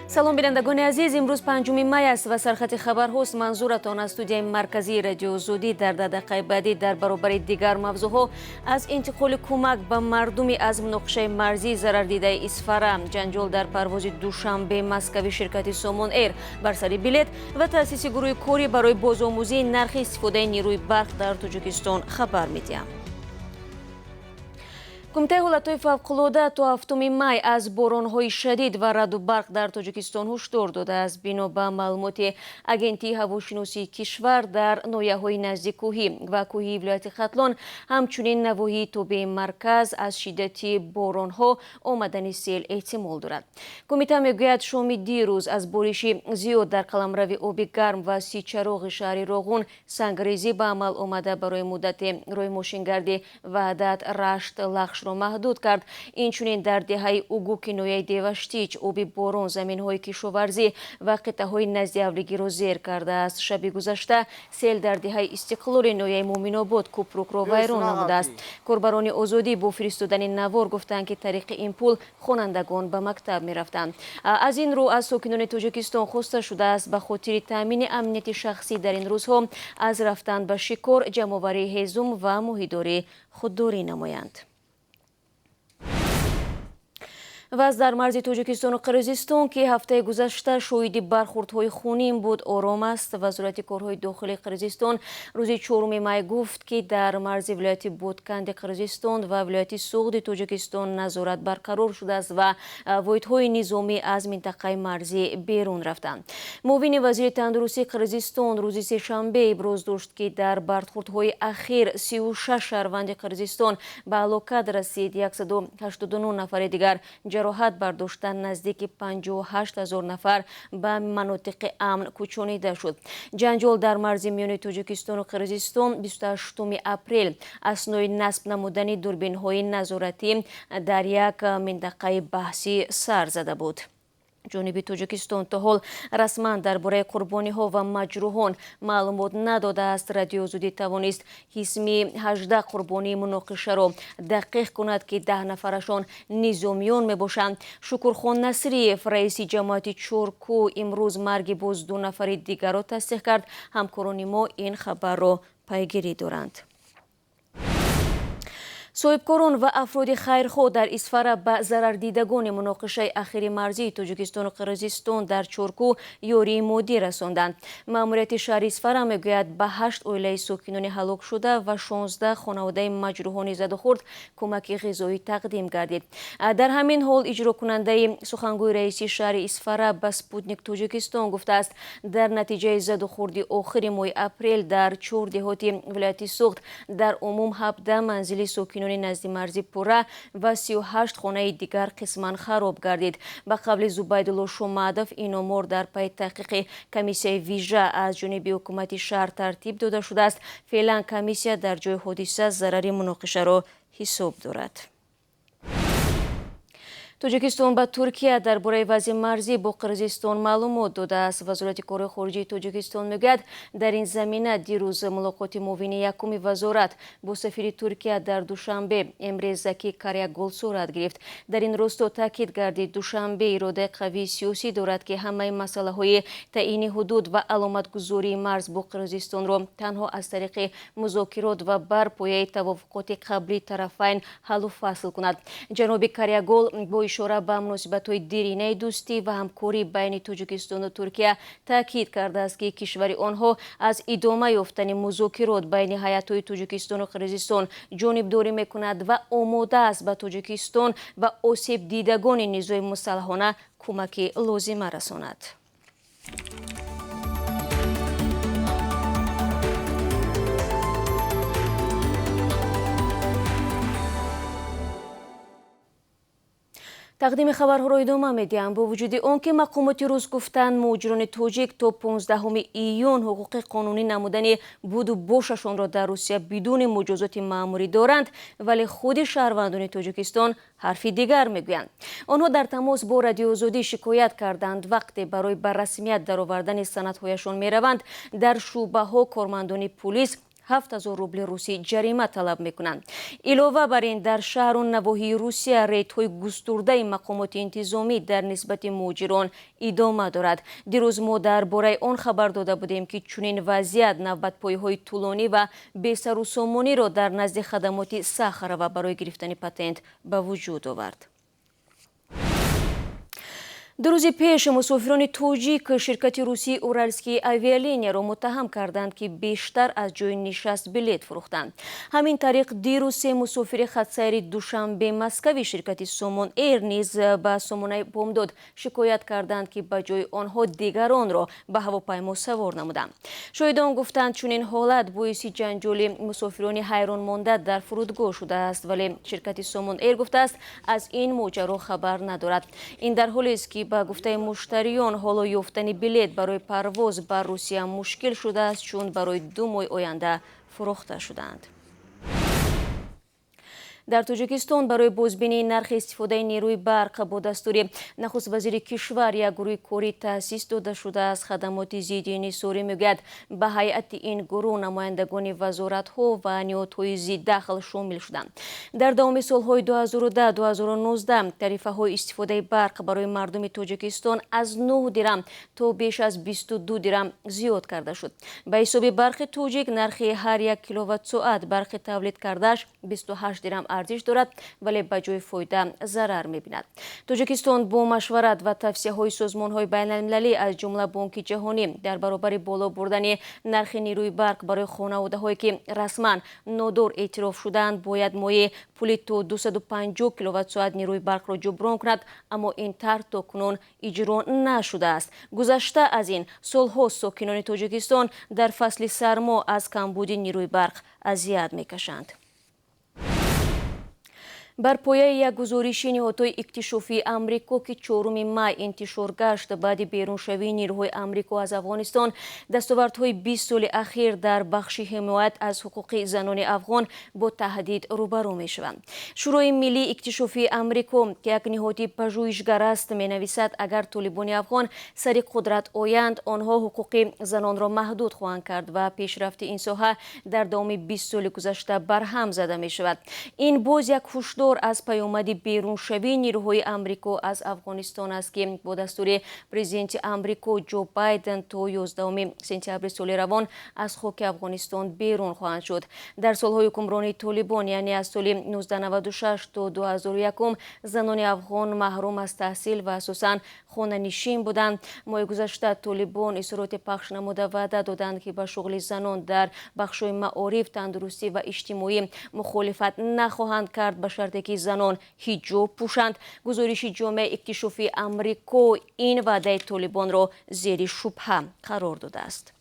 Салом, бинандагони азиз. Имрӯз 5 май аст ва сархати хабарҳост. Манзуратон аз студияи марказии Радиои Озодӣ. Дар дақиқаи баъдӣ дар баробари дигар мавзӯъҳо аз интиқоли кӯмак ба мардуми аз муноқишаи марзӣ зарардидаи Исфара, ҷанҷол дар парвози Душанбе Москваи ширкати Сомон Эйр бар сари билет ва таъсиси гурӯҳи корӣ барои бозомӯзии нархи истифодаи нерӯи барқ дар Тоҷикистон хабар медиҳам. Кумитаи ҳолатҳои фавқулода то 7 май аз боронҳои шадид ва раъду барқ дар Тоҷикистон ҳушдор додааст. Бино ба маълумоти Агентии ҳавошиносии кишвар, дар ноҳияҳои наздиккӯҳӣ ва кӯҳии вилояти Хатлон, ҳамчунин навоҳии тобеи марказ аз шиддати боронҳо омадани сел эҳтимол дорад. Кумита мегӯяд, шоми дирӯз аз бориши зиёд дар қаламрави Оби Гарм ва Сичароғи шаҳри Роғун сангрезӣ ба амал омада, барои муддати роҳи мошингарди Ваҳдат Рашт Лахш маҳдуд кард. Инчунин дар деҳаи Угуки ноҳияи Деваштич оби борон заминҳои кишоварзӣ ва қитъаҳои назди авлигиро зер кардааст. Шаби гузашта сел дар деҳаи Истиқлоли ноҳияи Муъминобод кӯпрукро вайрон намудааст. Корбарони Озодӣ бо фиристодани навор гуфтанд, ки тариқи ин пул хонандагон ба мактаб мерафтанд. Аз ин рӯ аз сокинони Тоҷикистон хоста шудааст, ба хотири таъмини амнияти шахсӣ дар ин рӯзҳо аз рафтан ба шикор, ҷамъоварии ҳезум ва моҳидорӣ худдорӣ намоянд. Вазъ дар марзи Тоҷикистону Қирғизистон, ки ҳафтаи гузашта шоҳиди бархӯрдҳои хунин буд, ором аст. Вазорати корҳои дохилии Қирғизистон рӯзи 4 май гуфт, ки дар марзи вилояти Ботканди Қирғизистон ва вилояти Суғди Тоҷикистон назорат барқарор шудааст ва воҳидҳои низомӣ аз минтақаи марзӣ берун рафтанд. Муовини вазири тандурустии Қирғизистон рӯзи сешанбе иброз дошт, ки дар бархӯрдҳои ахир 36 шаҳрванди Қирғизистон ба ҳалокат расид, 189 нафари дигар ҷароҳат бардошта, наздики 58 ҳазор нафар ба манотиқи амн кӯчонида шуд. Ҷанҷол дар марзи миёни Тоҷикистону Қирғизистон 28 апрел аснои насб намудани дурбинҳои назоратӣ дар як минтақаи баҳсӣ сар зада буд. Ҷониби Тоҷикистон то ҳол расман дар бораи қурбониҳо ва маҷрӯҳон маълумот надодааст. Радиои Озодӣ тавонист ҳисми 18 қурбонии муноқишаро дақиқ кунад, ки 10 нафарашон низомиён мебошанд. Шукурхон Насриев, раиси ҷамоати Чоркӯ, имрӯз марги боз 2 нафари дигарро тасдиқ кард. Ҳамкорони мо ин хабарро пайгирӣ доранд. Соҳибкорон ва афроди хайрхоҳ дар Исфара ба зарардидагони муноқишаи ахири марзии Тоҷикистону Қирғизистон дар Чоркӯ ёрии моддӣ расонданд. Маъмурияти шаҳри Исфара мегӯяд, ба 8 оилаи сокинони ҳалокшуда ва 16 хонаводаи маҷрӯҳони задухӯрд кӯмаки ғизоӣ тақдим гардид. Дар ҳамин ҳол иҷрокунандаи сухангӯи раиси шаҳри Исфара ба Спутник Тоҷикистон гуфтааст, дар натиҷаи задухӯрди охири моҳи апрел дар 4 деҳоти вилояти Суғд дар умум 17 манзили сокинони назди марзи пурра ва 38 хонаи дигар қисман хароб гардид. Ба қавли Зубайдулло Шумадов, ин омор дар пайи таҳқиқи комиссияи вижа аз ҷониби ҳукумати шаҳр тартиб дода шудааст. Феълан комиссия дар ҷои ҳодиса зарари муноқишаро ҳисоб дорад. Тоҷикистон ба Туркия дар бораи вазъи марзӣ бо Қирғизистон маълумот додааст. Вазорати корҳои хориҷии Тоҷикистон мегӯяд, дар ин замина дирӯз мулоқоти муовини якуми вазорат бо сафири Туркия дар Душанбе Эмре Заки Карягол сурат гирифт. Дар ин росто таъкид гардид, Душанбе иродаи қавии сиёсӣ дорад, ки ҳамаи масъалаҳои таъини ҳудуд ва аломатгузории марз бо Қирғизистонро танҳо аз тариқи музокирот ва бар пояи тавофуқоти қаблии тарафайн ҳаллу фасл кунад. Ҷаноби Карягол бо ишора ба муносибатҳои диринаи дӯстӣ ва ҳамкорӣ байни Тоҷикистону Туркия таъкид кардааст, ки кишвари онҳо аз идома ёфтани музокирот байни ҳайатҳои Тоҷикистону Қирғизистон ҷонибдорӣ мекунад ва омода аст ба Тоҷикистон ва осебдидагони низои мусаллаҳона кӯмаки лозима расонад. Тақдими хабарҳоро идома медиҳам. Бо вуҷуди он ки мақомоти рус гуфтанд, муҳоҷирони тоҷик то 15 июн ҳуқуқи қонунӣ намудани буду бошашонро дар Русия бидуни муҷозоти маъмурӣ доранд, вале худи шаҳрвандони Тоҷикистон ҳарфи дигар мегӯянд. Онҳо дар тамос бо Радиои Озодӣ шикоят карданд, вақте барои ба расмият даровардани санадҳояшон мераванд, дар шӯъбаҳо кормандони пулис 7000 рубли русӣ ҷарима талаб мекунанд. Илова бар ин, дар шаҳру навоҳии Русия рейдҳои густурдаи мақомоти интизомӣ дар нисбати муҳоҷирон идома дорад. Дирӯз мо дар бораи он хабар дода будем, ки чунин вазъият навбатпоиҳои тӯлонӣ ва бесарусомониро дар назди хадамоти Сахарова барои гирифтани патент ба вуҷуд овард. Ду рӯзи пеш мусофирони тоҷик ширкати русии Уральские авиалинияро муттаҳам карданд, ки бештар аз ҷои нишаст билет фурӯхтанд. Ҳамин тариқ, дирӯз се мусофири хатсайри Душанбе Москави ширкати Сомон Эйр низ ба сомонаи Бомдод шикоят карданд, ки ба ҷои онҳо дигаронро ба ҳавопаймо савор намуданд. Шоҳидон гуфтанд, чунин ҳолат боиси ҷанҷоли мусофирони ҳайронмонда дар фурудгоҳ шудааст, вале ширкати Сомон Эйр гуфтааст, аз ин моҷаро хабар надорад. Ин дар ҳолест, ки ба гуфтаи муштариён ҳоло ёфтани билет барои парвоз ба Русия мушкил шудааст, чун барои 2 моҳи оянда фурӯхта шудаанд. Дар Тоҷикистон барои бозбинии нархи истифодаи нерӯи барқ бо дастури нахуствазири кишвар як гурӯҳи корӣ таъсис дода шудааст. Хадамоти зидди инҳисорӣ мегӯяд, ба ҳайати ин гурӯҳ намояндагони вазоратҳо ва ниҳодҳои зиддахл шомил шуданд. Дар давоми солҳои 2010-2019 тарифаҳои истифодаи барқ барои мардуми Тоҷикистон аз 9 дирам то беш аз 22 дирам зиёд карда шуд. Ба ҳисоби Барқи Тоҷик, нархи ҳар як киловатт-соат барқи тавлид кардааш 28 дирам арзиш дорад, вале ба ҷои фоида зарар мебинад. Тоҷикистон бо машварат ва тавсияҳои созмонҳои байналмилалӣ, аз ҷумла Бонки Ҷаҳонӣ, дар баробари боло бурдани нархи нерӯи барқ барои хонаводаҳое, ки расман нодор эътироф шудаанд, бояд моҳи пули то 250 киловатт-соат нерӯи барқро ҷуброн кунад, аммо ин тарҳ то кунун иҷро нашудааст. Гузашта аз ин, солҳо сокинони Тоҷикистон дар фасли сармо аз камбуди нерӯи барқ азият мекашанд. Бар пояи як гузориши ниҳодҳои иктишофии Амрико, ки 4 май интишор гашт, баъди беруншавии нерӯҳои Амрико аз Афғонистон, дастовардҳои 20 соли ахир дар бахши ҳимоят аз ҳуқуқи занони афғон бо таҳдид рӯбарӯ мешаванд. Шӯрои миллии иктишофии Амрико, ки як ниҳоди пажӯҳишгар аст, менависад, агар толибони афғон сари қудрат оянд, онҳо ҳуқуқи занонро маҳдуд хоҳанд кард ва пешрафти ин соҳа дар давоми 20 соли гузашта барҳам зада мешавад. Ин боз як ҳушдор аз паёмади беруншавии нерӯҳои Амрико аз Афғонистон аст, ки бо дастури президенти Амрико Ҷо Байден то 11 сентябри соли равон аз хоки Афғонистон берун хоҳанд шуд. Дар солҳои ҳукмронии Толибон, яъне аз соли 1996 то 2001, занони афғон маҳрум аз таҳсил ва асосан хонанишин буданд. Моҳи гузашта Толибон изҳороти пахш намуда ваъда доданд, ки ба шуғли занон дар бахшҳои маориф, тандурустӣ ва иҷтимоӣ мухолифат нахоҳанд кард, ба шарте ки занон ҳиҷоб пӯшанд. Гузориши ҷомеаи иктишофии Амрико ин ваъдаи Толибонро зери шубҳа қарор додааст.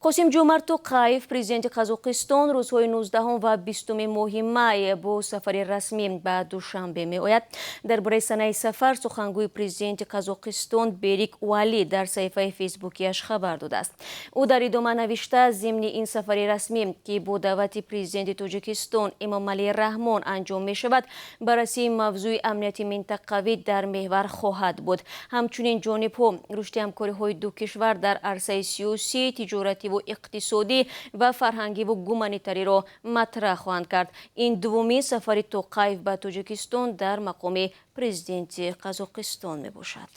Қосим Ҷомарт Тоқаев, президенти Қазоқистон, рӯзҳои 19 ва 20 моҳи май бо сафари расмӣ ба Душанбе меояд. Дар бораи санаи сафар сухангӯи президенти Қазоқистон Берик Уали дар саҳифаи фейсбукияш хабар додааст. Ӯ дар идома навишта, зимни ин сафари расмӣ, ки бо даъвати президенти Тоҷикистон Эмомалӣ Раҳмон анҷом мешавад, баррасии мавзӯи амнияти минтақавӣ дар меҳвар хоҳад буд. Ҳамчунин ҷонибҳо рушди ҳамкориҳои ду кишвар дар арсаи сиёсӣ, тиҷоратӣ ва иқтисодӣ ва фарҳангиву гуманитариро матраҳ хоҳанд кард. Ин дуввумин сафари Тоқаев ба Тоҷикистон дар мақоми президенти Қазоқистон мебошад.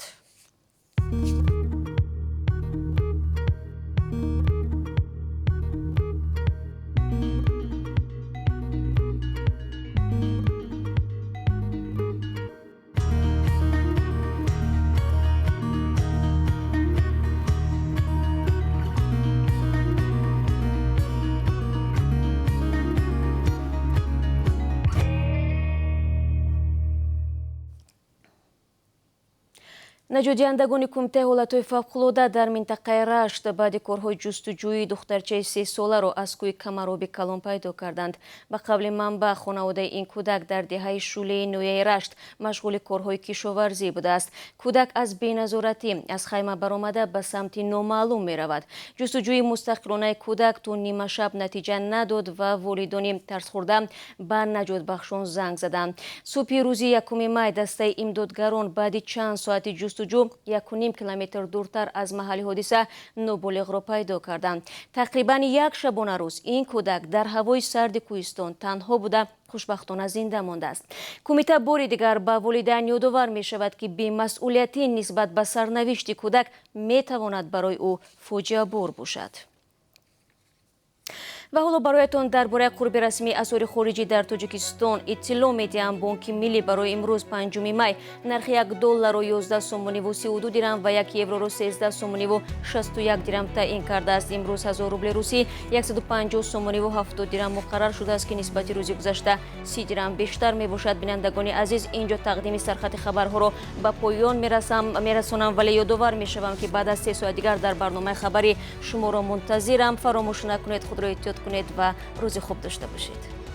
Наҷотдиҳандагони Кумитаи ҳолатҳои фавқулода дар минтақаи Рашт баъди корҳои ҷустуҷӯии духтарчаи 3-соларо аз кӯҳи Камароби Калон пайдо карданд. Ба қавли манбаъ, хонаводаи ин кӯдак дар деҳаи Шулеи ноҳияи Рашт машғули корҳои кишоварзӣ будааст. Кӯдак аз беназоратӣ аз хайма баромада ба самти номаълум меравад. Ҷустуҷӯи мустақилонаи кӯдак то нимашаб натиҷа надод ва волидони тарсхӯрда ба наҷотбахшон занг заданд. Субҳи рӯзи 1 май дастаи имдодгарон баъди чанд соати ҷустуҷӯ Ҷустуҷӯ 1,5 километр дуртар аз маҳалли ҳодиса ноболиғро пайдо карданд. Тақрибан як шабонарӯз ин кӯдак дар ҳавои сарди кӯҳистон танҳо буда, хушбахтона зинда мондааст. Кумита бори дигар ба волидайн ёдовар мешавад, ки бемасъулиятӣ нисбат ба сарнавишти кӯдак метавонад барои ӯ фоҷиабор бошад. Ва ҳоло бароятон дар бораи қурби расмии асъори хориҷӣ дар Тоҷикистон иттилоъ медиҳам. Бонки Миллӣ барои имрӯз, 5 май, нархи 1 долларро 11 сомониву 32 дирам ва 1 евроро 13 сомониву 61 дирам таъин кардааст. Имрӯз 1000 рубли русӣ 150 сомониву 70 дирам муқаррар шудааст, ки нисбати рӯзи гузашта 30 дирам бештар мебошад. Бинандагони азиз, инҷо тақдими сархати хабарҳоро ба поён мерасонам, вале ёдовар мешавам, ки баъд аз 3 соат дигар дар барномаи хабарӣ шуморо мунтазирам. Фаромӯш накунед, худро эҳтиёт кунед ва рӯзи хуб дошта бошед.